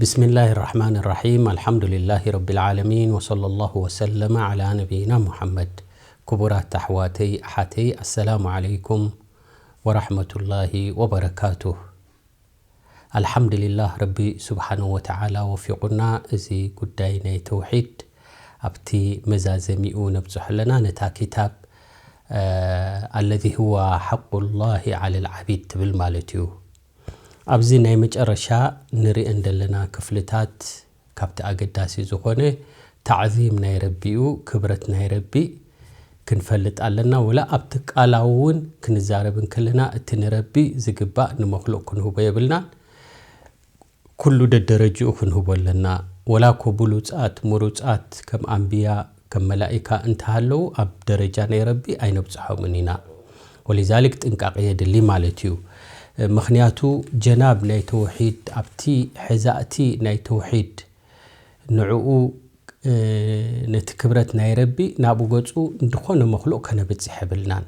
بسم الله الرحمن الرحيم. الحمد لله رب العالمين، وصلى الله وسلم على نبينا محمد. ክቡራት ኣሕዋተይ ኣሓተይ፣ ኣሰላሙ ዓለይኩም ወራሕመቱላሂ ወበረካቱህ። ኣልሓምዱሊላህ፣ ረቢ ስብሓነሁ ወተዓላ ወፊቑና፣ እዚ ጉዳይ ናይ ተውሒድ ኣብቲ መዛዘሚኡ ነብጽሖ ኣለና። ነታ ኪታብ፣ እ፣ ኣለዚ ህዋ ሓቁላሂ ዓለል ዓቢድ ትብል ማለት እዩ። ኣብዚ ናይ መጨረሻ ንርእየን ዘለና ክፍልታት ካብቲ ኣገዳሲ ዝኾነ ታዕዚም ናይ ረቢ እዩ፣ ክብረት ናይ ረቢ ክንፈልጥ ኣለና። ወላ ኣብቲ ቃላዊ እውን ክንዛረብ እንከለና፣ እቲ ንረቢ ዝግባእ ንመክሉቕ ክንህቦ የብልናን። ኩሉ ደደረጅኡ ክንህቦ ኣለና። ወላ እኮ ብሉጻት፣ ምሩጻት፣ ከም ኣንብያ፣ ከም መላኢካ እንተሃለዉ፣ ኣብ ደረጃ ናይ ረቢ ኣይነብጽሖምን ኢና። ወሊዛሊክ ጥንቃቄ የድሊ ማለት እዩ። ምኽንያቱ ጀናብ ናይ ተውሒድ፣ ኣብቲ ሕዛእቲ ናይ ተውሒድ፣ ንዕኡ፣ እ፣ ነቲ ክብረት ናይ ረቢ ናብኡ ገጹ እንድኾነ መክሉቕ ከነብጽሕ የብልናን።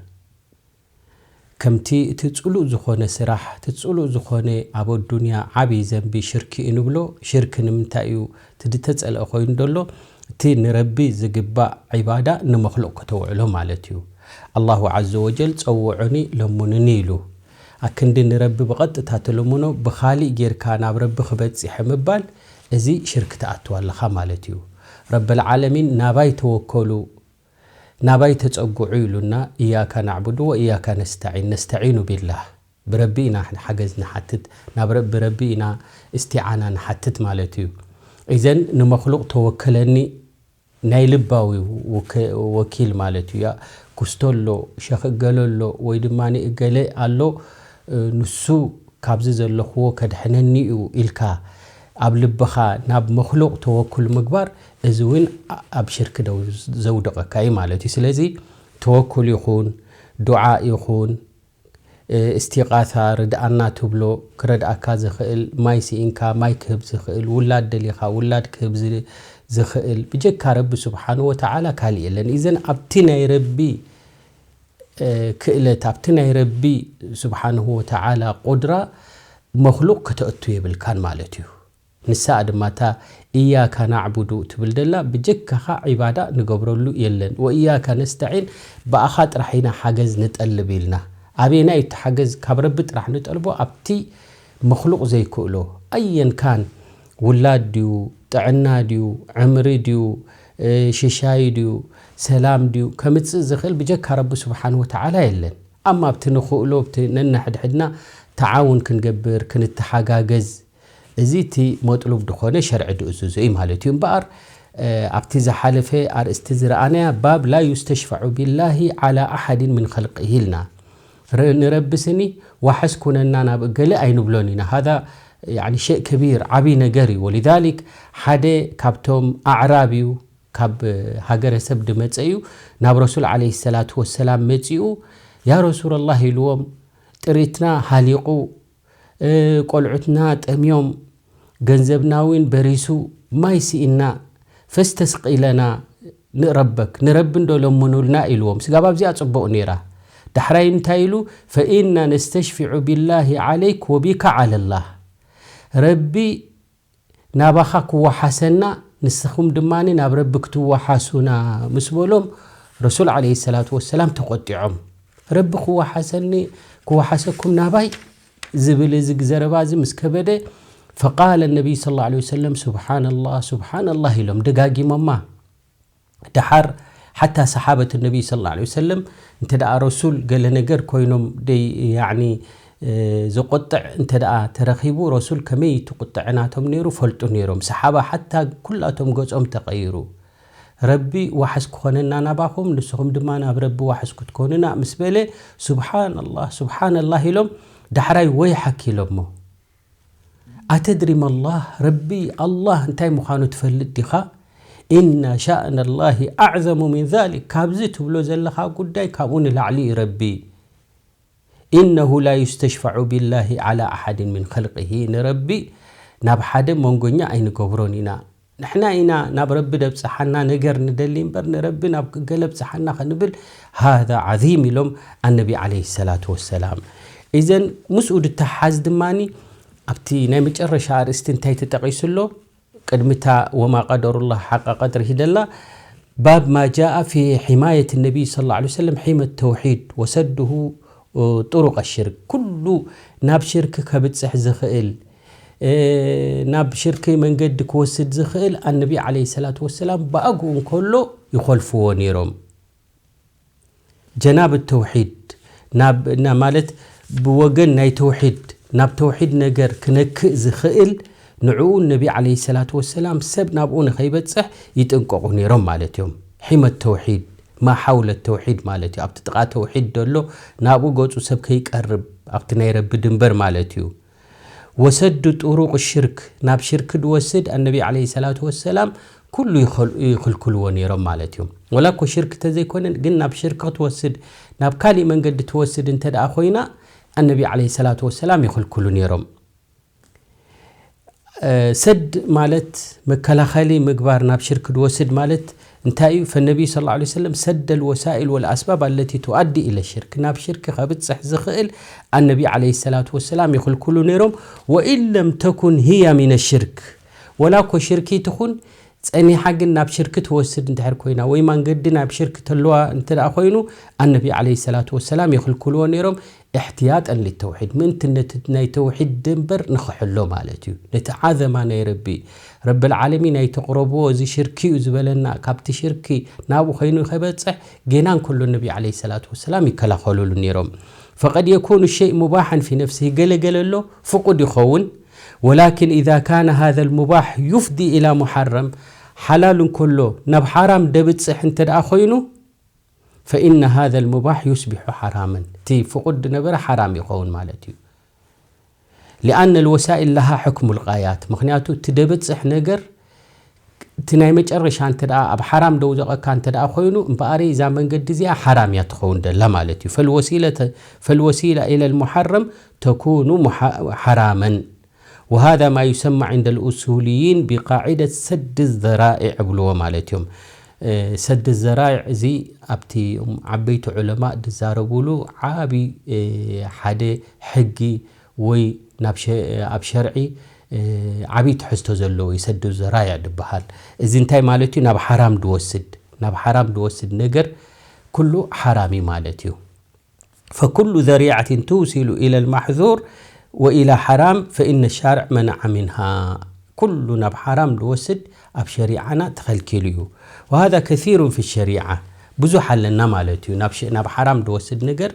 ከምቲ እቲ ጽሉእ ዝኾነ ስራሕ፣ እቲ ጽሉእ ዝኾነ ኣብ ኣዱንያ ዓቢ ዘንቢ ሽርኪ እንብሎ፣ ሽርኪ ንምንታይ እዩ እቲ ዝተጸልአ ኮይኑ ዘሎ? እቲ ንረቢ ዝግባእ ዒባዳ ንመክሉቕ ከተውዕሎ ማለት እዩ። ኣላሁ ዓዘ ወጀል፣ "ጸውዑኒ፣ ለምኑኒ" ኢሉ። ኣክንዲ ንረቢ ብቐጥታ ትልምኖ፣ ብኻሊእ ጌርካ ናብ ረቢ ክበጽሕ ምባል፣ እዚ ሽርክ ትኣትው ኣለኻ ማለት እዩ። ረበል ዓለሚን፣ "ናባይ ተወከሉ፣ ናባይ ተጸግዑ" ኢሉና፣ "እያካ ናዕቡዱ ወእያካ ነስተዒን፣ ነስተዒኑ ቢላህ። ብረቢ ኢና ሓገዝ ንሓትት፣ ናብ ረ-፣ ብረቢ ኢና እስቲዓና ንሓትት" ማለት እዩ። ኢዘን ንመክሉቕ ተወከለኒ ናይ ልባዊ ውከ-፣ ወኪል ማለት እዩ። ያ፣ ኩስቶ ኣሎ፣ ሸኽ እገለ ኣሎ፣ ወይ ድማ እገለ ኣሎ፣ እ፣ ንሱ ካብዚ ዘለኽዎ ከድሕነኒ እዩ ኢልካ ኣብ ልብኻ ናብ መክሉቕ ተወኩል ምግባር፣ እዚ እውን ኣ-፣ ኣብ ሽርክ ደው-፣ ዘውድቐካ እዩ ማለት እዩ። ስለዚ ተወኩል ይኹን፣ ዱዓ ይኹን፣ እ፣ እስቲቓሳ፣ ርድኣና ትብሎ፣ ክረድኣካ ዝኽእል፣ ማይ ስኢንካ ማይ ክህብ ዝኽእል፣ ውላድ ደሊኻ ውላድ ክህብ ዝ-፣ ዝኽእል፣ ብጀካ ረቢ ስብሓንሁ ወተዓላ ካልእ የለን። ኢዘን ኣብቲ ናይ ረቢ፣ እ፣ ክእለት፣ ኣብቲ ናይ ረቢ ስብሓንሁ ወተዓላ ቁድራ መክሉቕ ከተእቱ የብልካን ማለት እዩ። ንሳ ድማ እታ እያካ ናዕቡዱ ትብል ደላ፣ ብጀካኻ ዒባዳ ንገብረሉ የለን። ወእያካ ነስተዒን፣ ብኣኻ ጥራሕ ኢና ሓገዝ ንጠልብ ኢልና። ኣበየናይ እዩ እቲ ሓገዝ ካብ ረቢ ጥራሕ ንጠልቦ? ኣብቲ መክሉቕ ዘይክእሎ፣ ኣየን ካን፣ ውላድ ድዩ፣ ጥዕና ድዩ፣ ዕምሪ ድዩ፣ እ፣ ሽሻይ ድዩ፣ ሰላም ድዩ፣ ከምጽእ ዝኽእል ብጀካ ረቢ ስብሓንሁ ወተዓላ የለን። ኣማ ኣብቲ ንኽእሎ፣ ኣብቲ ነንሕድሕድና ተዓውን ክንገብር፣ ክንተሓጋገዝ፣ እዚ እቲ መጥሉብ ድኾነ ሸርዒ ድእዝዞ እዩ ማለት እዩ። እምበኣር፣ እ፣ ኣብቲ ዝሓለፈ ኣርእስቲ ዝረኣናያ ባብ ላ ዩስተሽፋዑ ቢላሂ ዓላ ኣሓድን ምን ኸልቅሂ ኢልና። ረ-፣ ንረቢ ስኒ ዋሕስ ኩነና ናብ እገለ ኣይንብሎን ኢና። ሃዛ፣ ያዕኒ፣ ሸእ ከቢር፣ ዓብዪ ነገር እዩ። ወሊዛሊክ ሓደ ካብቶም ኣዕራብ እዩ፣ ካብ ሃገረሰብ ድመጸ እዩ። ናብ ረሱል ዓለይሂ ሰላቱ ወሰላም መጺኡ፣ "ያ ረሱለላህ" ኢልዎም፣ "ጥሪትና ሃሊቑ፣ እ፣ ቆልዑትና ጠምዮም፣ ገንዘብና እውን በሪሱ፣ ማይ ስኢና፣ ፈስተስቂ ለና ንረበክ፣ ንረቢ እንዶ ለምኑልና" ኢልዎም። ስጋብ ኣብዚኣ ጽቡቕ ነይራ። ዳሕራይ እንታይ ኢሉ? "ፈኢና ነስተሽፊዑ ቢላሂ ዓለይክ ወቢካ ዓለላህ።" ረቢ ናባኻ ክወሓሰና፣ ንስኹም ድማ ናብ ረቢ ክትወሓሱና ምስ በሎም፣ ረሱል ዓለይሂ ሰላቱ ወሰላም ተቖጢዖም። "ረቢ ክወሓሰኒ፣ ክወሓሰኩም ናባይ?" ዝብል እዚ ዘረባ እዚ ምስ ከበደ፣ ፈቃለ ነቢይ ሰለላሁ ዐለይሂ ወሰለም፣ "ሱብሓነላህ፣ ሱብሓነላህ" ኢሎም ደጋጊሞማ። ደሓር ሓታ ሰሓበት ነቢይ ሰለላሁ ዐለይሂ ወሰለም እንተ ደኣ ረሱል ገለ ነገር ኮይኖም ደይ-፣ ያዕኒ፣ እ፣ ዘቆጥዕ እንተ ደኣ ተረኺቡ፣ ረሱል ከመይ እቲ ቁጥዐ ናቶም ነይሩ ፈልጡ ነይሮም። ሰሓባ ሓታ ኩላቶም ገጾም ተቐይሩ። "ረቢ ዋሕስ ክኾነና ናባኹም፣ ንስኹም ድማ ናብ ረቢ ዋሕስ ክትኮኑና" ምስ በለ፣ "ሱብሓነላህ፣ ሱብሓነላህ" ኢሎም፣ ዳሕራይ "ወይሓክ" ኢሎሞ። "ኣተድሪ መላህ፣ ረቢ ኣላህ እንታይ ምዃኑ ትፈልጥ ዲኻ? ኢና ሻእነላሂ ኣዕዘሙ ሚን ዛሊክ፣ ካብዚ ትብሎ ዘለኻ ጉዳይ ካብኡ ንላዕሊ እዩ ረቢ። ኢነሁ ላ ዩስተሽፋዑ ቢላሂ ዓላ ኣሓድን ሚን ኸልቂሂ፣ ንረቢ ናብ ሓደ መንጎኛ ኣይንገብሮን ኢና። ንሕና ኢና ናብ ረቢ ደብጽሓና ነገር ንደሊ እምበር፣ ንረቢ ናብ ገለ ብጽሓና ከንብል፣ ሃዛ ዓዚም" ኢሎም ኣነቢ ዓለይሂ ሰላቱ ወሰላም። ኢዘን ምስኡ ድተሓዝ ድማኒ፣ ኣብቲ ናይ መጨረሻ ኣርእስቲ እንታይ ተጠቒሱ ኣሎ? ቅድሚታ ወማ ቀደሩላህ ሓቃ ቀድሪሂ ደላ፣ ባብ ማ ጃኣ ፊ ሒማየት ነቢይ ሰለላሁ ዐለይሂ ወሰለም ሒመት ተውሒድ ወሰድሁ ጥሩቀ ሽርክ። ኩሉ ናብ ሽርክ ከብጽሕ ዝኽእል፣ ናብ ሽርክ መንገዲ ክወስድ ዝኽእል ኣነቢ ዐለይሂ ሰላቱ ወሰላም ብኣግኡ እንከሎ ይኾልፍዎ ነይሮም። ጀናብ ተውሒድ ናብ ና ማለት ብወገን ናይ ተውሒድ ናብ ተውሒድ ነገር ክነክእ ዝኽእል ንዕኡ ነቢ ዐለይሂ ሰላቱ ወሰላም ሰብ ናብኡ ንኸይበጽሕ ይጥንቀቑ ነይሮም ማለት እዮም። ሒመት ተውሒድ ማ ሓውለ ተውሒድ ማለት እዩ። ኣብቲ ጥቓ ተውሒድ ደሎ ናብኡ ገጹ ሰብ ከይቀርብ ኣብቲ ናይ ረቢ ድንበር ማለት እዩ። ወሰዱ ጥሩቅ ሽርክ ናብ ሽርክ ድወስድ ኣነቢ ዐለይሂ ሰላቱ ወሰላም ኩሉ ይኸል- ይኽልክልዎ ነይሮም ማለት እዩ። ወላ እኮ ሽርክ ተዘይኮነ ግን ናብ ሽርክ ክትወስድ ናብ ካሊእ መንገዲ ትወስድ እንተ ደኣ ኮይና ኣነቢ ዐለይሂ ሰላቱ ወሰላም ይኽልክሉ ነይሮም። ሰድ ማለት መከላኸሊ ምግባር ናብ ሽርክ ድወስድ ማለት እንታይ እዩ? ፈነቢዩ ሰለላሁ ዐለይሂ ወሰለም ሰደ ልወሳኢል ወልኣስባብ ኣለቲ ትኣዲ ኢለ ሽርክ ናብ ሽርክ ከብፅሕ ዝኽእል ኣነቢ ዐለይሂ ሰላቱ ወሰላም ይኽልክሉ ነይሮም። ወኢን ለም ተኩን ህያ ሚነ ሽርክ ወላ እኮ ሽርኪ ትኹን ጸኒሓ ግን ናብ ሽርክ ትወስድ እንድሕር ኮይና ወይ መንገዲ ናብ ሽርክ ተለዋ እንተ ደኣ ኮይኑ ኣነቢ ዐለይሂ ሰላቱ ወሰላም ይኽልክልዎ ነይሮም። እሕትያጠን ሊተውሒድ ምእንቲ ነቲ ናይ ተውሒድ ድንበር ንኽሕሎ ማለት እዩ። ነቲ ዓዘማ ናይ ረቢ ረብል ዓለሚን ኣይተቕረብዎ እዚ ሽርኪ እዩ ዝበለና ካብቲ ሽርኪ ናብኡ ኮይኑ ከይበፅሕ ጌና እንከሎ ነቢ ዐለይሂ ሰላቱ ወሰላም ይከላኸሉሉ ነይሮም። ፈቀድ የኩኑ ሸይ ሙባሓን ፊ ነፍሲሂ ገለገለ ኣሎ ፍቁድ ይኸውን። ወላኪን ኢዛ ካነ ሃዘ ልሙባሕ ዩፍዲ ኢላ ሙሓረም ሓላል እንከሎ ናብ ሓራም ደብፅሕ እንተ ደኣ ኮይኑ ፈኢነ ሃዘ ልሙባሕ ዩስቢሑ ሓራመን እቲ ፍቁድ ድነበረ ሓራም ይኸውን ማለት እዩ። ሊኣነ ልወሳኢል ለሃ ሕክሙ ልቃያት ምክንያቱ እቲ ደብፅሕ ነገር እቲ ናይ መጨረሻ እንተ ደኣ ኣብ ሓራም ደውዘቐካ እንተ ደኣ ኮይኑ እምበኣሪ እዛ መንገዲ እዚኣ ሓራም እያ ትኸውን ደላ ማለት እዩ። ፈልወሲለ- ፈልወሲላ ኢለ ልሙሓረም ተኩኑ ሙሓ- ሓራመን وهذا ما يسمى عند الأصوليين بقاعدة سد الذرائع ይብልዎ ማለት እዮም። ሰድ ዘራይዕ እዚ ኣብቲ ዓበይቲ ዑለማ ዝዛረቡሉ ዓቢ ሓደ ሕጊ ወይ ናብ ኣብ ሸርዒ ዓቢ ትሕዝቶ ዘለዎ እዩ። ሰዱ ዘራይዕ ዝበሃል እዚ እንታይ ማለት እዩ? ናብ ሓራም ድወስድ ናብ ሓራም ድወስድ ነገር ኩሉ ሓራም እዩ ማለት እዩ። فكل ذريعة توصل إلى المحظور وإلى حرام فإن الشارع منع منها ኩሉ ናብ ሓራም ድወስድ ኣብ ሸሪዓና ተኸልኪሉ እዩ። وهذا كثير في الشريعة ብዙሕ ኣለና ማለት እዩ። ናብ ሸ- ናብ ሓራም ድወስድ ነገር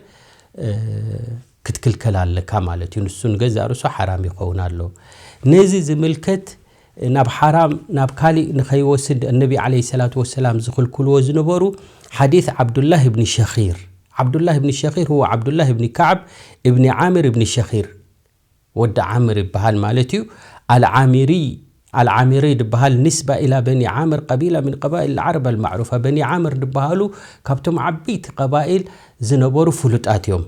እ፣ ክትክልከል ኣለካ ማለት እዩ። ንሱ ንገዛእ ርእሱ ሓራም ይኸውን ኣሎ። ነዚ ዝምልከት ናብ ሓራም ናብ ካሊእ ንኸይወስድ እነቢ ዓለይሂ ሰላቱ ወሰላም ዝኽልክልዎ ዝነበሩ ሓዲስ ዓብዱላህ ብኒ ሸኺር ዓብዱላህ ብኒ ሸኺር هو عبد الله بن كعب بن عامر بن شخير ወዲ ዓምር ይበሃል ማለት እዩ። ኣልዓሚሪ ኣልዓሚሪ ዝበሃል ንስባ ኢላ በኒ ዓምር ቀቢላ ምን ቀባኢል ዓረብ ኣልማዕሩፋ በኒ ዓምር ዝበሃሉ ካብቶም ዓበይቲ ቀባኢል ዝነበሩ ፍሉጣት እዮም።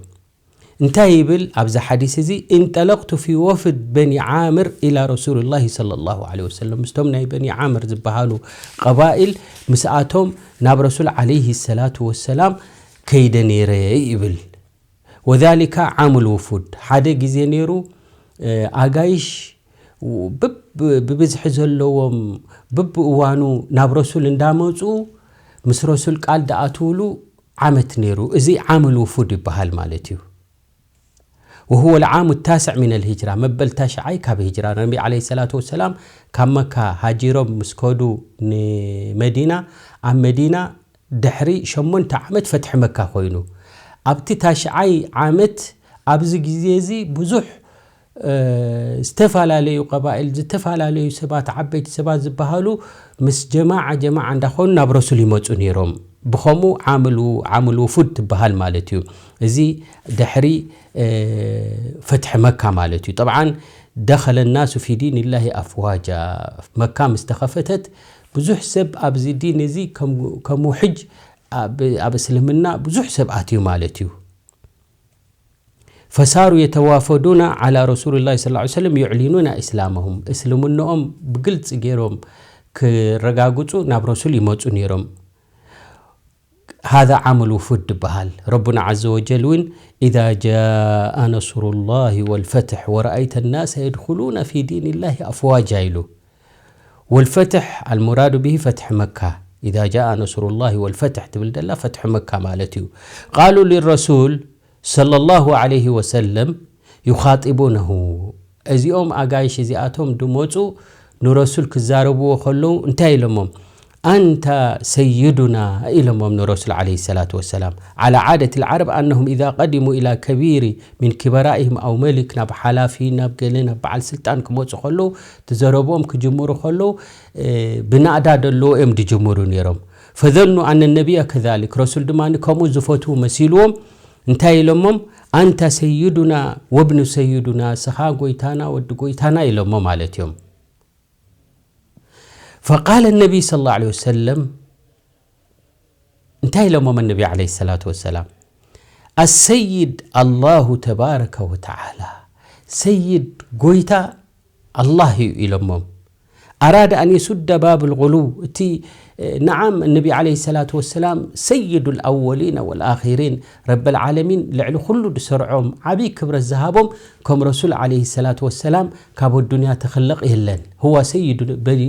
እንታይ ይብል ኣብዚ ሓዲስ እዚ? እንጠለቅቱ ፊ ወፍድ በኒ ዓምር ኢላ ረሱሉላሂ ሰለላሁ ዐለይሂ ወሰለም ምስቶም ናይ በኒ ዓምር ዝበሃሉ ቀባኢል ምስኣቶም ናብ ረሱል ዓለይሂ ሰላቱ ወሰላም ከይደ ነይረ ይብል። ወዛሊካ ዓሙል ውፉድ ሓደ ግዜ ነይሩ። ኣጋይሽ ብብዝሒ ዘለዎም ብብእዋኑ ናብ ረሱል እንዳመፁ ምስ ረሱል ቃል ደኣትውሉ ዓመት ነይሩ። እዚ ዓሙል ውፉድ ይበሃል ማለት እዩ። وهو العام التاسع من الهجرة መበል ታሽዓይ ካብ ሂጅራ ነቢ ዓለይሂ ሰላቱ ወሰላም ካብ መካ ሃጂሮም ምስ ከዱ ንመዲና ኣብ መዲና ድሕሪ ሸሞንተ ዓመት ፈትሒ መካ ኮይኑ ኣብቲ ታሽዓይ ዓመት ኣብዚ ግዜ እዚ ብዙሕ ዝተፈላለዩ ቀባኢል ዝተፈላለዩ ሰባት ዓበይቲ ሰባት ዝበሃሉ ምስ ጀማዓ ጀማዓ እንዳኾኑ ናብ ረሱል ይመፁ ነይሮም። ብኸምኡ ዓምል ዓምል ውፉድ ትበሃል ማለት እዩ። እዚ ድሕሪ ፈትሒ መካ ማለት እዩ። ጠብዓን ደኸለ ናሱ ፊ ዲን ላሂ ኣፍዋጃ መካ ምስ ተኸፈተት ብዙሕ ሰብ ኣብዚ ዲን እዚ ከም ውሕጅ ኣብ እስልምና ብዙሕ ሰብ ኣትዩ ማለት እዩ። ፈሳሩ የተዋፈዱና ዓላ ረሱልላሂ ሰለላሁ ዐለይሂ ወሰለም ዩዕሊኑና ኢስላመሁም እስልምንኦም ብግልፂ ገይሮም ክረጋግፁ ናብ ረሱል ይመፁ ነይሮም። هذا عام الوفود ይበሃል። ረቡና عز وجل እውን إذا جاء نصر الله والفتح ورأيت الناس يدخلون في دين الله أفواجا ኢሉ። والفتح المراد به فتح مكة. إذا جاء نصر الله والفتح ትብል ደላ ፈትሒ መካ ማለት እዩ። قالوا للرسول صلى الله عليه وسلم يخاطبونه እዚኦም ኣጋይሽ እዚኣቶም ድመፁ ንረሱል ክዛረብዎ ከለዉ እንታይ ኢሎሞም? أنت سيدنا ኢሎሞም ንረሱል عليه الصلاة والسلام. على عادة العرب أنهم إذا قدموا إلى كبير من كبرائهم أو ملك ናብ ሓላፊ ናብ ገለ ናብ በዓል ስልጣን ክመፁ ከለዉ ትዘረብኦም ክጅምሩ ከለዉ ብናእዳ ደለዎ እዮም ድጅምሩ ነይሮም። فظنوا أن النبي كذلك ረሱል ድማ ከምኡ ዝፈትዉ መሲልዎም እንታይ ኢሎሞም? أنت سيدنا وابن سيدنا ስኻ ጎይታና ወዲ ጎይታና ኢሎሞ ማለት እዮም። فقال النبي صلى الله عليه وسلم እንታይ ኢሎሞም النبي عليه الصلاة والسلام? السيد الله تبارك وتعالى ሰይድ ጎይታ ኣላህ እዩ ኢሎሞም። أراد أن يسد باب الغلو እቲ نعم النبي عليه الصلاة والسلام سيد الأولين والآخرين ረበል ዓለሚን ልዕሊ ኩሉ ዝሰርዖም ዓብዪ ክብረት ዝሃቦም ከም ረሱል عليه الصلاة والسلام ካብ ኣዱንያ ተኽለቕ የለን። هو سيد بني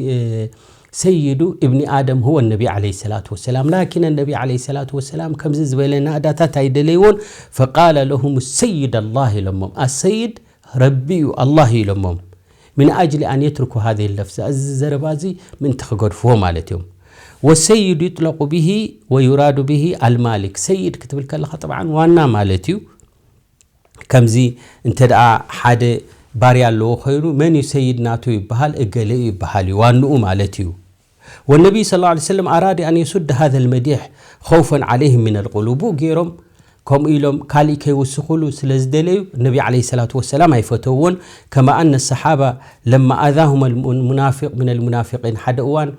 سيد ابن آدم هو النبي عليه الصلاة والسلام لكن النبي عليه الصلاة والسلام ከምዚ ዝበለ ናእዳታት ኣይደለይዎን። فقال لهم السيد الله ኢሎሞም። السيد ረቢ እዩ ኣላህ እዩ ኢሎሞም። من أجل أن يتركوا هذه اللفظة እዚ ዘረባ እዚ ምእንቲ ክገድፍዎ ማለት እዮም። والسيد يطلق به ويراد به المالك ሰይድ ክትብል ከለኻ طبعا ዋና ማለት እዩ። ከምዚ እንተ ደኣ ሓደ ባርያ ኣለዎ ኮይኑ መን እዩ ሰይድ ናቱ ይበሃል? እገሌ እዩ ይበሃል እዩ ዋንኡ ማለት እዩ። والنبي صلى الله عليه وسلم أراد أن يسد هذا المديح خوفا عليهم من الغلو ብኡ ገይሮም ከምኡ ኢሎም ካሊእ ከይውስኹሉ ስለ ዝደለዩ ነቢ عليه الصلاة والسلام ኣይፈተውዎን። كما أن الصحابة لما أذاهم المنافق من المنافقين ሓደ እዋን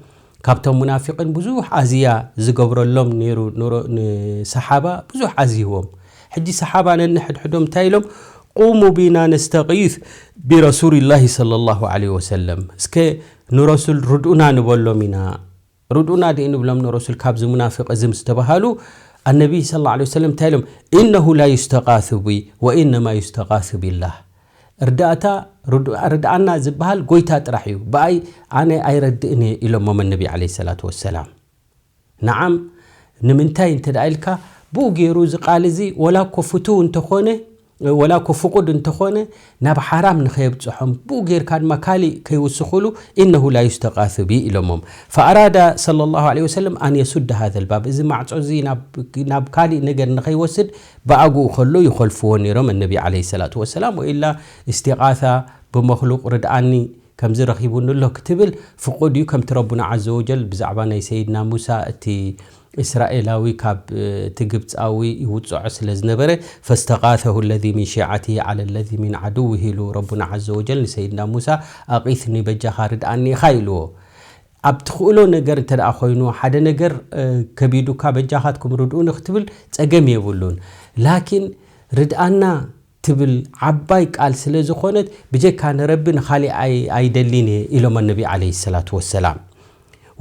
ካብቶም ሙናፊቂን ብዙሕ ኣዝያ ዝገብረሎም ነይሩ ንሮ- ንሰሓባ ብዙሕ ኣዝይዎም። ሕጂ ሰሓባ ነንሕድሕዶም እንታይ ኢሎም? قوموا بنا نستغيث برسول الله صلى الله عليه وسلم እስከ ንረሱል ርድኡና ንበሎም ኢና። ርድኡና ድኢ ንብሎም ንረሱል ካብዚ ሙናፊቅ እዚ ምስ ተባሃሉ ኣነቢ صلى الله عليه وسلم እንታይ ኢሎም? إنه لا يستغاث بي وإنما يستغاث بالله እርዳእታ ርድኣና ዝበሃል ጎይታ ጥራሕ እዩ ብኣይ ኣነ ኣይረድእን እየ ኢሎሞም ነቢ عليه الصلاة والسلام። ነዓም ንምንታይ እንተ ደኣ ኢልካ ብኡ ገይሩ እዚ ቃል እዚ ወላ እኮ ፍቱው እንተኾነ ወላ እኮ ፍቁድ እንተኾነ ናብ ሓራም ንኸየብፅሖም ብኡ ገይርካ ድማ ካሊእ ከይውስኹሉ إنه لا يستغاث بي ኢሎሞም። فأراد صلى الله عليه وسلم أن يسد هذا الباب እዚ ማዕፆ እዚ ናብ ካሊእ ነገር ንኸይወስድ ብኣግኡ ከሎ ይኾልፍዎ ነይሮም ነቢ عليه الصلاة والسلام። ወኢላ استغاثة ብመክሉቅ ርድኣኒ ከምዚ ረኺቡኒ ኣሎ ክትብል ፍቁድ እዩ። ከምቲ ረቡና عز وجل ብዛዕባ ናይ ሰይድና ሙሳ እቲ እስራኤላዊ ካብ እቲ ግብፃዊ ይውፅዖ ስለ ዝነበረ فاستغاثه الذي من شيعته على الذي من عدوه ኢሉ ረቡና عز وجل ንሰይድና ሙሳ ኣቒስኒ በጃኻ ርድኣኒ ኢኻ ኢልዎ። ኣብ ትኽእሎ ነገር እንተ ደኣ ኮይኑ ሓደ ነገር ከቢዱካ በጃኻትኩም ርድኡኒ ክትብል ፀገም የብሉን። ላኪን ርድኣና ትብል ዓባይ ቃል ስለ ዝኾነት ብጀካ ንረቢ ንኻሊእ ኣይደሊን እየ ኢሎም ኣነቢ عليه الصلاة والسلام።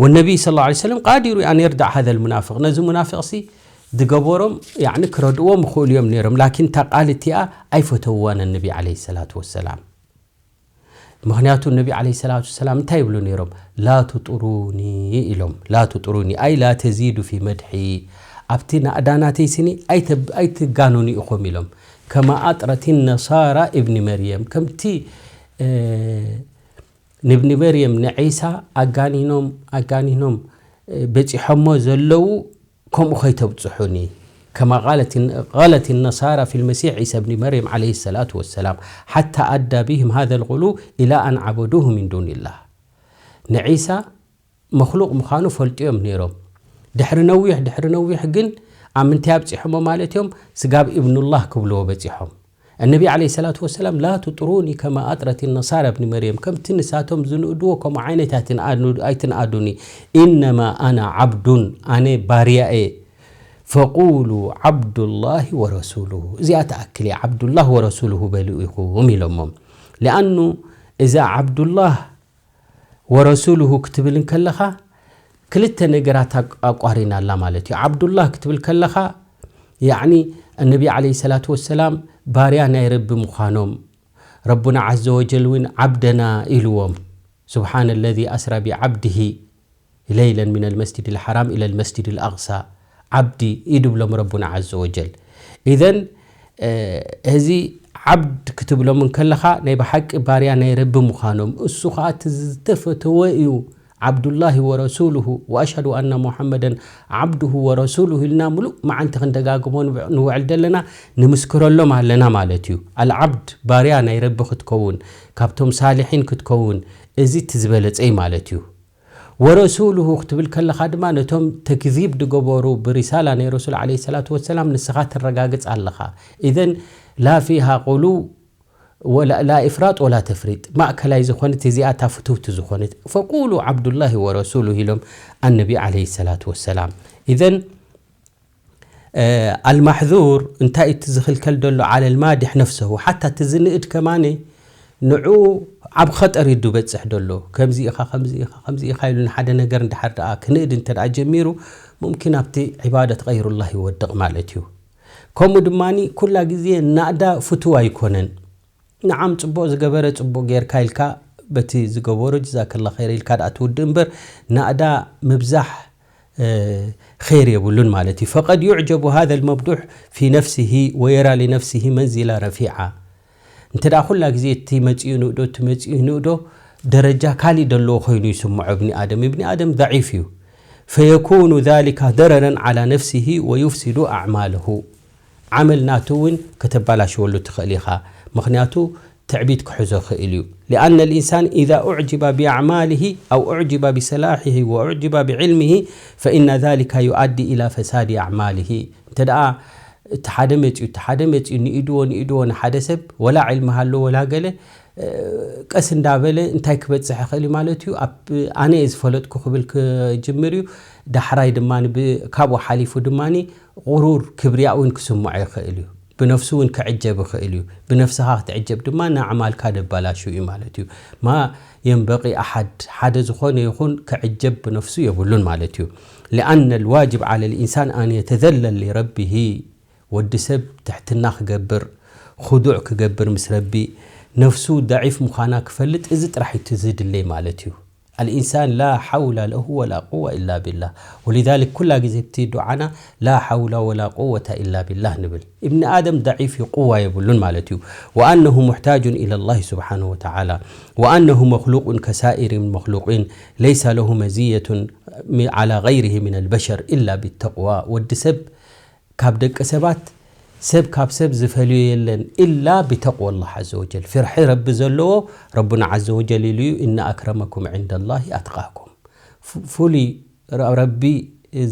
والنبي صلى الله عليه وسلم قادر أن يردع هذا المنافق ነዚ ሙናፍቕ ሲ ዝገበሮም ያኒ ክረድእዎም ይኽእሉ እዮም ነይሮም ላኪን እታ ቃል እቲኣ ኣይፈተውዋን ኣነቢ عليه الصلاة والسلام። ምኽንያቱ ነቢ عليه الصلاة والسلام እንታይ ይብሉ ነይሮም? لا تطروني ኢሎም لا تطروني أي لا تزيدوا في مدحي ኣብቲ ናእዳናተይ ስኒ ኣይትጋኑኒ ኢኹም ኢሎም። كما أطرت النصارى ابن مريم ከምቲ ንብኒ መርየም ንዒሳ ኣጋኒኖም ኣጋኒኖም በፂሖሞ ዘለዉ ከምኡ ከይተብፅሑኒ كما غلت غلت النصارى في المسيح عيسى ابن مريم عليه الصلاة والسلام حتى أدى بهم هذا الغلو إلى أن عبدوه من دون الله ንዒሳ መክሉቅ ምዃኑ ፈልጡ እዮም ነይሮም ድሕሪ ነዊሕ ድሕሪ ነዊሕ ግን ኣብ ምንታይ ኣብፂሖሞ ማለት እዮም ስጋብ ኢብኑላህ ክብልዎ በፂሖም النبي عليه الصلاة والسلام لا تطروني كما أطرت النصارى ابن مريم ከምቲ ንሳቶም ዝንእድዎ ከምኡ ዓይነት ኣይትንኣዱኒ إنما أنا عبد ኣነ ባርያ እየ فقولوا عبد الله ورسوله እዚኣ ትኣክል እያ عبد الله ورسوله በሉ ኢኹም ኢሎሞም لأنه እዛ عبد الله ورسوله ክትብል እንከለኻ ክልተ ነገራት ኣቋሪና ኣላ ማለት እዩ። ዓብዱላህ ክትብል ከለኻ ያኒ ነቢ ዓለይሂ ሰላቱ ወሰላም ባርያ ናይ ረቢ ምዃኖም፣ ረቡና ዓዘ ወጀል እውን ዓብደና ኢልዎም። سبحان الذي أسرى بعبده ليلا من المسجد الحرام إلى المسجد الأقصى ዓብዲ እዩ ድብሎም ረቡና ዓዘ ወጀል። ኢዘን እዚ ዓብድ ክትብሎም እንከለኻ ናይ ብሓቂ ባርያ ናይ ረቢ ምዃኖም፣ እሱ ኸዓ እቲ ዝተፈተወ እዩ። ዓብዱላሂ ወረሱሉሁ ወኣሽሀዱ ኣና ሙሓመደን ዓብዱሁ ወረሱሉሁ ኢልና ምሉእ መዓንቲ ክንደጋግሞ ንውዕል ዘለና፣ ንምስክረሎም ኣለና ማለት እዩ። ኣልዓብድ ባርያ ናይ ረቢ ክትከውን፣ ካብቶም ሳልሒን ክትከውን፣ እዚ እቲ ዝበለጸይ ማለት እዩ። ወረሱሉሁ ክትብል ከለኻ ድማ ነቶም ተክዚብ ዝገበሩ ብሪሳላ ናይ ረሱል ዓለይሂ ሰላቱ ወሰላም ንስኻ ትረጋግጽ ኣለኻ። ኢዘን ላ ፊሃ ቁሉ ላ ኢፍራጥ ወላ ተፍሪጥ፣ ማእከላይ ዝኾነት እዚኣ እታ ፍትውቲ ዝኾነት። ፈቁሉ ዓብዱላሂ ወረሱሉ ኢሎም ኣነቢ ዓለይሂ ሰላቱ ወሰላም። ኢዘን ኣልማሕዙር እንታይ እቲ ዝኽልከል ዘሎ ዓለል ማዲሕ ነፍሰሁ፣ ሓታ እቲ ዝንእድ ከማነ ንዑ ኣብ ኸጠር እዩ ዝበጽሕ ዘሎ። ከምዚ ኢኻ፣ ከምዚ ኢኻ፣ ከምዚ ኢኻ ኢሉ ንሓደ ነገር እንድሓር ደኣ ክንእድ እንተ ደኣ ጀሚሩ፣ ሙምኪን ኣብቲ ዒባደት ገይሩላህ ይወድቕ ማለት እዩ። ከምኡ ድማ ኩላ ግዜ ናእዳ ፍቱው ኣይኮነን። ንዓም ጽቡቕ ዝገበረ ጽቡቕ ጌርካ ኢልካ በቲ ዝገበሮ ጀዛከላ ኸይር ኢልካ ደኣ ትውድእ እምበር፣ ናእዳ ምብዛሕ ኸይር የብሉን ማለት እዩ። ፈቀድ ዩዕጀቡ ሃዘል መምዱሕ ፊ ነፍሲሂ ወየራ ሊነፍሲሂ መንዚላ ረፊዓ። እንተ ደኣ ኩላ ግዜ እቲ መጺኡ ንእዶ፣ እቲ መጺኡ ንእዶ ደረጃ ካሊእ ደለዎ ኮይኑ ይስምዖ እብኒ ኣደም። እብኒ ኣደም ضዒፍ እዩ። ፈየኩኑ ዛሊካ ደረረን ዓላ ነፍሲሂ ወዩፍሲዱ ኣዕማለሁ። ዓመል ናቱ እውን ከተባላሽወሉ ትኽእል ኢኻ። ምኽንያቱ ትዕቢት ክሕዞ ይኽእል እዩ። لأن الإنسان إذا أعجب بأعماله أو أعجب بصلاحه وأعجب بعلمه فإن ذلك يؤدي إلى فساد أعماله። እንተ ደኣ እቲ ሓደ መጺኡ፣ እቲ ሓደ መጺኡ ንኢድዎ፣ ንኢድዎ ንሓደ ሰብ፣ ወላ ዕልሚ ሃሎ ወላ ገለ፣ ቀስ እንዳበለ እንታይ ክበጽሕ ይኽእል እዩ ማለት እዩ። ኣብ ኣነ እየ ዝፈለጥኩ ክብል ክጅምር እዩ። ዳሕራይ ድማ ብ-፣ ካብኡ ሓሊፉ ድማ ቁሩር ክብርያ እውን ክስምዖ ይኽእል እዩ። ብነፍሱ እውን ክዕጀብ ይኽእል እዩ። ብነፍስኻ ክትዕጀብ ድማ ንኣዕማልካ ደባላሹ እዩ ማለት እዩ። ማ የንበቂ ኣሓድ፣ ሓደ ዝኾነ ይኹን ክዕጀብ ብነፍሱ የብሉን ማለት እዩ። لأن الواجب على الإنسان أن يتذلل لربه። ወዲ ሰብ ትሕትና ክገብር፣ ኹዱዕ ክገብር ምስ ረቢ፣ ነፍሱ ደዒፍ ምዃና ክፈልጥ፣ እዚ ጥራሕ እዩ እቲ ዝድለይ ማለት እዩ። الإنسان لا حول له ولا قوة إلا بالله. ولذلك ኩላ ግዜ ኣብቲ ዱዓና لا حول ولا قوة إلا بالله ንብል። እብኒ ኣደም ደዒፍ እዩ፣ ቁዋ የብሉን ማለት እዩ። وأنه محتاج إلى الله سبحانه وتعالى وأنه مخلوق كسائر المخلوقين ليس له مزية على غيره من البشر إلا بالتقوى። ወዲ ሰብ ካብ ደቂ ሰባት፣ ሰብ ካብ ሰብ ዝፈልዮ የለን ኢላ ብተቅወ ኣላህ ዓዘ ወጀል። ፍርሒ ረቢ ዘለዎ ረቡና ዓዘ ወጀል ኢሉ እዩ፣ "እነ ኣክረመኩም ዕንደ ላሂ ኣትቃኩም።" ፍ-፣ ፍሉይ ረ-፣ ረቢ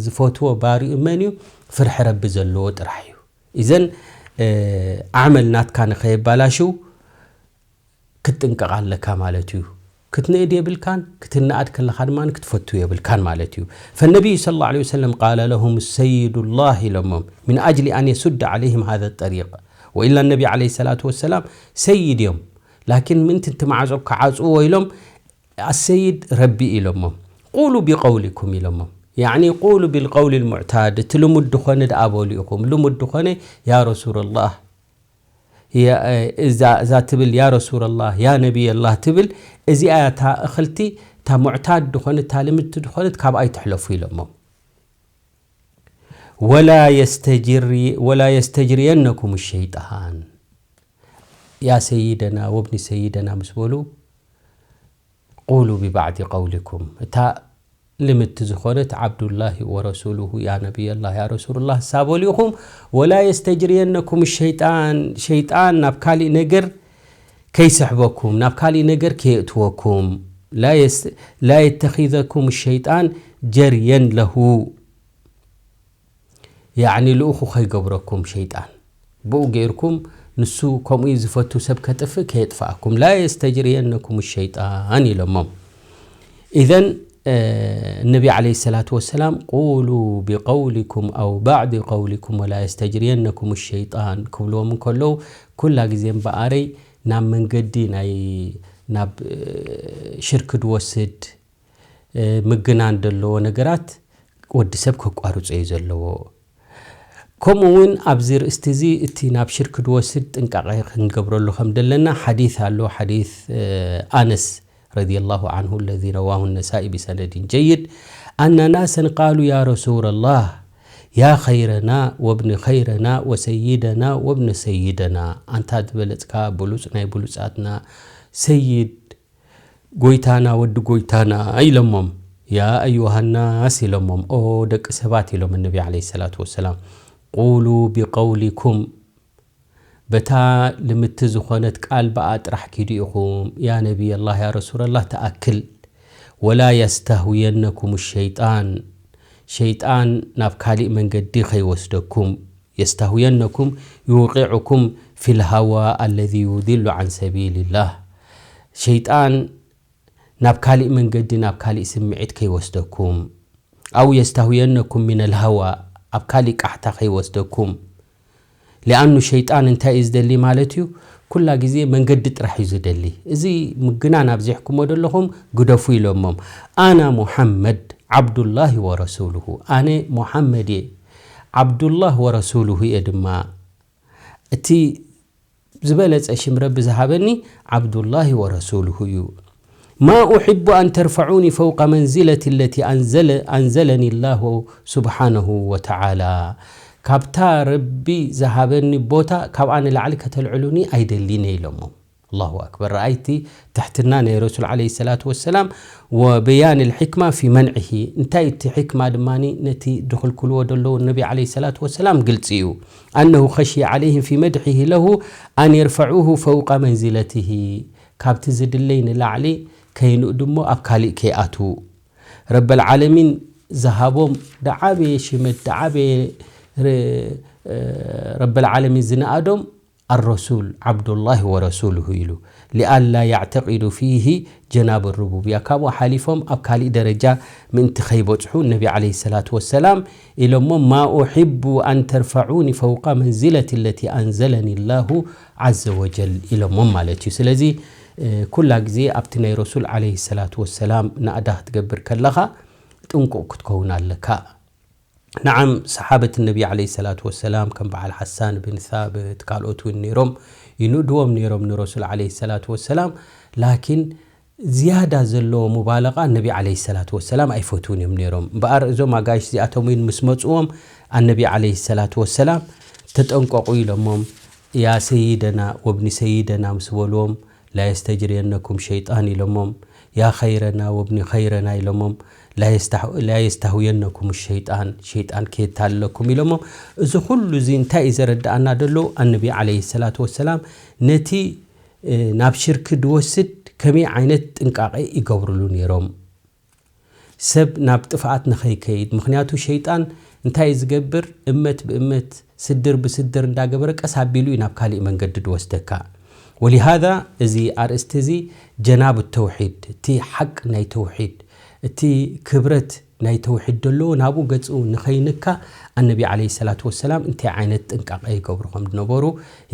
ዝፈትዎ ባሪኡ መን እዩ? ፍርሒ ረቢ ዘለዎ ጥራሕ እዩ። እዘን፣ እ፣ ዓመል ናትካ ንኸየባላሽው ክትጥንቀቕ ኣለካ ማለት እዩ። ክትንእድ የብልካን፣ ክትነኣድ ከለኻ ድማ ክትፈቱ የብልካን ማለት እዩ። فالنبي صلى الله عليه وسلم قال لهم سيدوا الله ኢሎሞም، من أجل أن يسد عليهم هذا الطريق. وإلا النبي عليه الصلاة والسلام ሰይድ እዮም። ላኪን ምእንቲ እቲ ማዕጾ ክዓጽዎ ኢሎም ኣሰይድ ረቢ ኢሎሞም። ቁሉ ቢቀውሊኩም ኢሎሞም። ያዕኒ ቁሉ ቢልቀውሊ ልሙዕታድ፣ እቲ ልሙድ ድኾነ ደኣ በሉ ኢኹም። ልሙድ ድኾነ ያ ረሱለላህ፣ ያ፣ እዛ፣ እዛ ትብል ያ ረሱለላህ፣ ያ ነቢየላህ ትብል፣ እዚኣ እያ እታ እኽልቲ፣ እታ ሙዕታድ ድኾነት፣ እታ ልምድቲ ድኾነት ካብኣ ኣይትሕለፉ ኢሎሞም። ወላ የስተጅሪ-፣ ወላ የስተጅሪየነኩም ሸይጣን። ያ ሰይደና ወብኒ ሰይደና ምስ በሉ፣ ቁሉ ቢባዕዲ ቀውሊኩም። እታ ልምድቲ ዝኾነት ዓብዱላሂ ወረሱሉሁ፣ ያ ነቢየላህ፣ ያ ረሱሉላህ፣ እሳ በሉ ኢኹም። ወላ የስተጅሪየነኩም ሸይጣን፣ ሸይጣን ናብ ካሊእ ነገር ከይስሕበኩም፣ ናብ ካሊእ ነገር ከየእትወኩም። ላ የስ-፣ ላ የተኺዘኩም ሸይጣን ጀርየን ለሁ። ያዕኒ ልኡኹ ከይገብረኩም ሸይጣን። ብኡ ገይርኩም ንሱ ከምኡ እዩ ዝፈቱ ሰብ ከጥፍእ ከየጥፍኣኩም። ላ የስተጅርየነኩም ሸይጣን ኢሎሞም። ኢዘን፣ እ፣ ነቢ ዓለይሂ ሰላቱ ወሰላም ቁሉ ቢቀውሊኩም ኣው ባዕዲ ቀውሊኩም ወላ የስተጅርየነኩም ሸይጣን ክብልዎም እንከለዉ፣ ኩላ ግዜ እምበኣረይ ናብ መንገዲ ናይ፣ ናብ፣ እ፣ ሽርክ ድወስድ፣ ምግናን ዘለዎ ነገራት ወዲ ሰብ ከቋርጾ እዩ ዘለዎ። ከምኡ እውን ኣብዚ ርእስቲ እዚ እቲ ናብ ሽርክ ድወስድ ጥንቃቐ ክንገብረሉ ከም ደለና ሓዲስ ኣሎ። ሓዲስ ኣነስ ረዲየላሁ ዓንሁ ለዚ ረዋሁ ነሳኢ ብሰነድን ጀይድ ኣነ ናሰን ቃሉ ያ ረሱለላህ ያ ኸይረና ወብኒ ኸይረና ወሰይደና ወብኒ ሰይደና፣ ኣንታ ዝበለጽካ ብሉጽ ናይ ብሉጻትና ሰይድ ጎይታና ወዲ ጎይታና ኢሎሞም። ያ ኣዩሃ ናስ ኢሎሞም። ኦ ደቂ ሰባት ኢሎም ነቢ ዓለይሂ ሰላቱ ወሰላም። ቁሉ ቢቀውሊኩም፣ በታ ልምቲ ዝኾነት ቃል ብኣ ጥራሕ ኪዱ ኢኹም። ያ ነቢየላህ ያ ረሱለላህ ተኣክል። ወላ የስተህውየነኩም ሸይጣን፣ ሸይጣን ናብ ካሊእ መንገዲ ከይወስደኩም። የስተህውየነኩም ይውቂዑኩም ፊል ሃዋ ኣለዚ ዩድሉ ዓን ሰቢልላህ። ሸይጣን ናብ ካሊእ መንገዲ ናብ ካሊእ ስምዒት ከይወስደኩም። ኣው የስተህውየነኩም ሚነል ሃዋ ኣብ ካሊእ ቃሕታ ከይወስደኩም። ሊኣኑ ሸይጣን እንታይ እዩ ዝደሊ ማለት እዩ? ኩላ ግዜ መንገዲ ጥራሕ እዩ ዝደሊ። እዚ ምግናን ኣብዚሕኩሞ ዘለኹም ግደፉ ኢሎሞም። ኣና ሙሓመድ ዓብዱላሂ ወረሱሉሁ። ኣነ ሙሓመድ እየ፣ ዓብዱላህ ወረሱሉሁ እየ ድማ። እቲ ዝበለጸ ሽም ረቢ ዝሃበኒ ዓብዱላሂ ወረሱሉሁ እዩ። ማ ኡሕቡ ኣን ተርፈዑኒ ፈውቀ መንዚለቲ ለቲ ኣንዘለ-፣ ኣንዘለኒ ላሁ ስብሓነሁ ወተዓላ። ካብታ ረቢ ዝሃበኒ ቦታ ካብኣ ንላዕሊ ከተልዕሉኒ ኣይደሊን እየ ኢሎሞም። ኣላሁ ኣክበር። ረኣይቲ ትሕትና ናይ ረሱል ዓለይሂ ሰላቱ ወሰላም ወበያን ልሕክማ ፊ መንዒሂ። እንታይ እቲ ሕክማ ድማ ነቲ ድኽልክልዎ ደለዉ ነቢ ዓለይሂ ሰላቱ ወሰላም ግልጺ እዩ። ኣነሁ ኸሽየ ዓለይሂም ፊ መድሒሂ ለሁ ኣን የርፈዑሁ ፈውቀ መንዚለቲሂ። ካብቲ ዝድለይ ንላዕሊ ከይንእድሞ ኣብ ካሊእ ከይኣትዉ። ረበል ዓለሚን ዝሃቦም ደዓበየ ሽመት ደዓበየ ረ-፣ ረበል ዓለሚን ዝነኣዶም ኣረሱል ዓብዱላሂ ወረሱሉሁ ኢሉ። ሊኣላ ያዕተቂዱ ፊሂ ጀናብ ሩቡብያ። ካብኡ ሓሊፎም ኣብ ካሊእ ደረጃ ምእንቲ ከይበጽሑ ነቢ ዓለይሂ ሰላቱ ወሰላም ኢሎሞ ማ ኡሕቡ ኣን ተርፈዑኒ ፈውቀ መንዚለቲ ለቲ ኣንዘለኒ ላሁ ዓዘ ወጀል ኢሎሞም ማለት እዩ። ስለዚ ኩላ ግዜ ኣብቲ ናይ ረሱል ዓለይሂ ሰላቱ ወሰላም ናእዳ ክትገብር ከለኻ ጥንቁቕ ክትከውን ኣለካ። ነዓም ሰሓበት ነቢ ዓለይሂ ሰላቱ ወሰላም ከም በዓል ሓሳን ብን ሳብት ካልኦት እውን ነይሮም፣ ይንእድዎም ነይሮም ንረሱል ዓለይሂ ሰላቱ ወሰላም። ላኪን ዝያዳ ዘለዎ ሙባለቓ ነቢ ዓለይሂ ሰላቱ ወሰላም ኣይፈትውን እዮም ነይሮም። እምበኣር እዞም ኣጋይሽ እዚኣቶም እውን ምስ መፅዎም ኣነቢ ዓለይሂ ሰላቱ ወሰላም ተጠንቀቑ ኢሎሞም፣ ያ ሰይደና ወብኒ ሰይደና ምስ በልዎም ላ የስተጅርየነኩም ሸይጣን ኢሎሞም፣ ያ ኸይረና ወብኒ ኸይረና ኢሎሞም፣ ላ የስታህ-፣ ላ የስታህውየነኩም ሸይጣን፣ ሸይጣን ከየታልለኩም ኢሎሞም። እዚ ኩሉ እዚ እንታይ እዩ ዘረድኣና ዘሎ? ኣነቢ ዓለይሂ ሰላቱ ወሰላም ነቲ ናብ ሽርክ ድወስድ ከመይ ዓይነት ጥንቃቐ ይገብርሉ ነይሮም? ሰብ ናብ ጥፍኣት ንኸይከይድ። ምኽንያቱ ሸይጣን እንታይ እዩ ዝገብር? እመት ብእመት፣ ስድር ብስድር እንዳገበረ ቀስ ኣቢሉ እዩ ናብ ካሊእ መንገዲ ድወስደካ። ወሊሃዛ እዚ ኣርእስቲ እዚ ጀናብ ተውሒድ፣ እቲ ሓቅ ናይ ተውሒድ፣ እቲ ክብረት ናይ ተውሒድ ደሎ ናብኡ ገጹ ንኸይንካ ኣነቢ ዓለይሂ ሰላቱ ወሰላም እንታይ ዓይነት ጥንቃቐ ይገብሩ ከም ዝነበሩ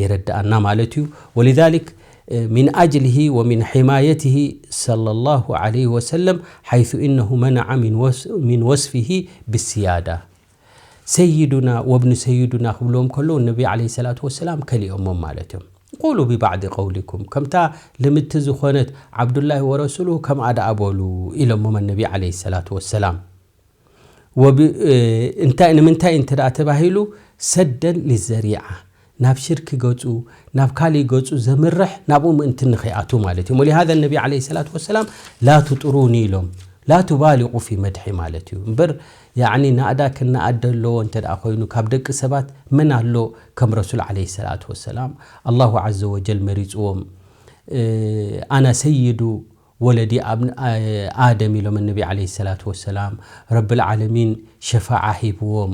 የረድኣና ማለት እዩ። ወሊዛሊክ ሚን ኣጅሊሂ ወሚን ሒማየቲሂ ሰለላሁ ዓለይሂ ወሰለም ሓይሱ ኢነሁ መነዐ ሚን ወስ-፣ ሚን ወስፊሂ ብስያዳ። ሰይዱና ወብኒ ሰይዱና ክብልዎም ከለዉ ነቢ ዓለይሂ ሰላቱ ወሰላም ከሊኦሞም ማለት እዮም። ቁሉ ቢባዕዲ ቀውሊኩም፣ ከምታ ልምድቲ ዝኾነት ዓብዱላሂ ወረሱሉሁ ከምኣ ደኣ በሉ ኢሎሞም ኣነቢ ዓለይሂ ሰላቱ ወሰላም። ወብ-፣ እ፣ እንታይ፣ ንምንታይ እንተ ደኣ ተባሂሉ፣ ሰደን ሊዘሪዓ፣ ናብ ሽርክ ገጹ፣ ናብ ካሊእ ገጹ ዘምርሕ ናብኡ ምእንቲ ንኸይኣቱ ማለት እዩ። ወሊሃዛ ነቢ ዓለይሂ ሰላቱ ወሰላም ላ ትጥሩኒ ኢሎም፣ ላ ቱባሊቁ ፊ መድሒ ማለት እዩ። እምበር፣ ያዕኒ ናእዳ ክነኣድ ደለዎ እንተ ደኣ ኮይኑ፣ ካብ ደቂ ሰባት መን ኣሎ ከም ረሱል ዓለይሂ ሰላቱ ወሰላም? ኣላሁ ዓዘ ወጀል መሪጽዎም። እ፣ ኣና ሰይዱ ወለዲ ኣብ-፣ ኣ-፣ ኣደም ኢሎም ነቢ ዓለይሂ ሰላቱ ወሰላም። ረብል ዓለሚን ሸፋዓ ሂብዎም።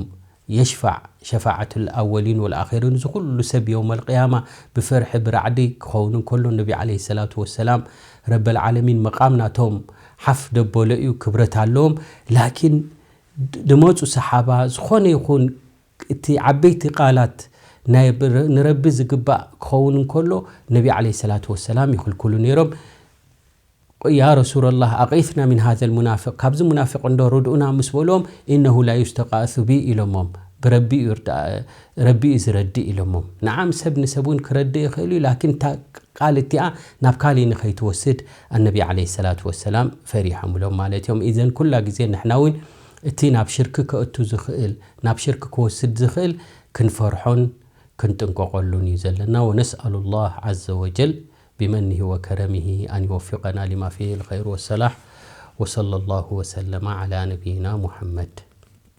የሽፋዕ ሸፋዓቱል ኣወሊን ወልኣኺሪን፣ እዚ ኩሉ ሰብ የውመል ቅያማ ብፍርሒ ብራዕዲ ክኸውን እንከሎ ነቢ ዓለይሂ ሰላቱ ወሰላም ረበል ዓለሚን መቃም ናቶም ሓፍ ደበሎ እዩ፣ ክብረት ኣለዎም። ላኪን ድ-፣ ድመፁ ሰሓባ ዝኾነ ይኹን እቲ ዓበይቲ ቃላት ናይ ብረ-፣ ንረቢ ዝግባእ ክኸውን እንከሎ ነቢ ዓለይሂ ሰላቱ ወሰላም ይኽልክሉ ነይሮም። يا رسول الله أغثنا من هذا المنافق، ካብዚ ሙናፊቕ እንዶ ርድኡና ምስ በልዎም، إنه لا يستغاث بي ኢሎሞም፣ ብረቢ እዩ ርዳ-፣ ረቢ እዩ ዝረድእ ኢሎሞም። ንዓም ሰብ ንሰብ እውን ክረድእ ይኽእል እዩ፣ ላኪን እታ ቃል እቲኣ ናብ ካሊእ ንኸይትወስድ ኣነቢ ዓለይሂ ሰላቱ ወሰላም ፈሪሖምሎም ማለት እዮም። ኢዘን ኩላ ግዜ ንሕና እውን እቲ ናብ ሽርክ ከእቱ ዝኽእል፣ ናብ ሽርክ ክወስድ ዝኽእል ክንፈርሖን ክንጥንቀቐሉን እዩ ዘለና። ونسأل الله عز وجل بمنه وكرمه أن يوفقنا لما فيه الخير والصلاح. وصلى الله وسلم على نبينا محمد.